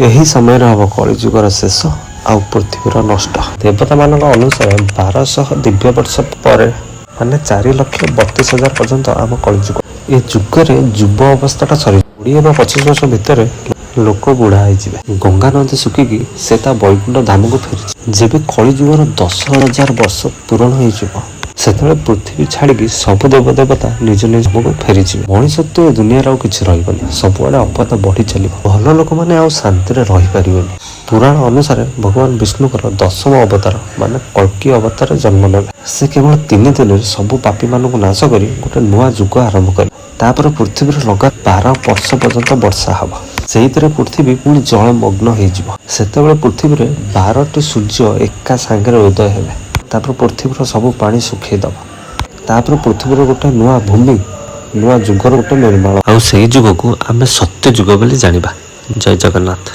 ଏହି ସମୟରେ ହେବ କଳିଯୁଗର ଶେଷ ଆଉ ପୃଥିବୀର ନଷ୍ଟ। ଦେବତାମାନଙ୍କ ଅନୁସାରେ 1200 ଦିବ୍ୟ ବର୍ଷ ପରେ, ମାନେ 4,32,000 ପର୍ଯ୍ୟନ୍ତ ଆମ କଳିଯୁଗ। ଏ ଯୁଗରେ ଯୁବ ଅବସ୍ଥାଟା ସରି 20 ବା 25 ବର୍ଷ ଭିତରେ ଲୋକ ବୁଢା ହେଇଯିବେ। ଗଙ୍ଗା ନଦୀ ଶୁଖିକି ସେ ତା ବୈକୁଣ୍ଠ ଧାମକୁ ଫେରିଛି। ଯେବେ କଳିଯୁଗର 10,000 ବର୍ଷ ପୂରଣ ହେଇଯିବ, ସେତେବେଳେ ପୃଥିବୀ ଛାଡ଼ିକି ସବୁ ଦେବଦେବତା ନିଜ ନିଜ ଧାମକୁ ଫେରିଯିବେ। ମଣିଷତ୍ୱ ଏ ଦୁନିଆରେ ଆଉ କିଛି ରହିବନି। ସବୁଆଡ଼େ ଅପରାଧ ବଢି ଚାଲିବ। ଭଲ ଲୋକମାନେ ଆଉ ଶାନ୍ତିରେ ରହିପାରିବେନି। ପୁରାଣ ଅନୁସାରେ ଭଗବାନ ବିଷ୍ଣୁଙ୍କର ଦଶମ ଅବତାର, ମାନେ କଳ୍କୀ ଅବତାର ଜନ୍ମ ନେବେ। ସେ କେବଳ 3 ଦିନରେ ସବୁ ପାପୀମାନଙ୍କୁ ନାଶ କରି ଗୋଟେ ନୂଆ ଯୁଗ ଆରମ୍ଭ କରିବେ। ତାପରେ ପୃଥିବୀରେ ଲଗାତାର 12 ବର୍ଷ ପର୍ଯ୍ୟନ୍ତ ବର୍ଷା ହବ। ସେଇଥିରେ ପୃଥିବୀ ପୁଣି ଜଳମଗ୍ନ ହେଇଯିବ। ସେତେବେଳେ ପୃଥିବୀରେ 12ଟି ସୂର୍ଯ୍ୟ ଏକା ସାଙ୍ଗରେ ଉଦୟ ହେବେ। ତାପରେ ପୃଥିବୀର ସବୁ ପାଣି ଶୁଖେଇ ଦବ। ତାପରେ ପୃଥିବୀର ଗୋଟେ ନୂଆ ଭୂମି, ନୂଆ ଯୁଗର ଗୋଟେ ନିର୍ମାଣ, ଆଉ ସେଇ ଯୁଗକୁ ଆମେ ସତ୍ୟ ଯୁଗ ବୋଲି ଜାଣିବା। ଜୟ ଜଗନ୍ନାଥ।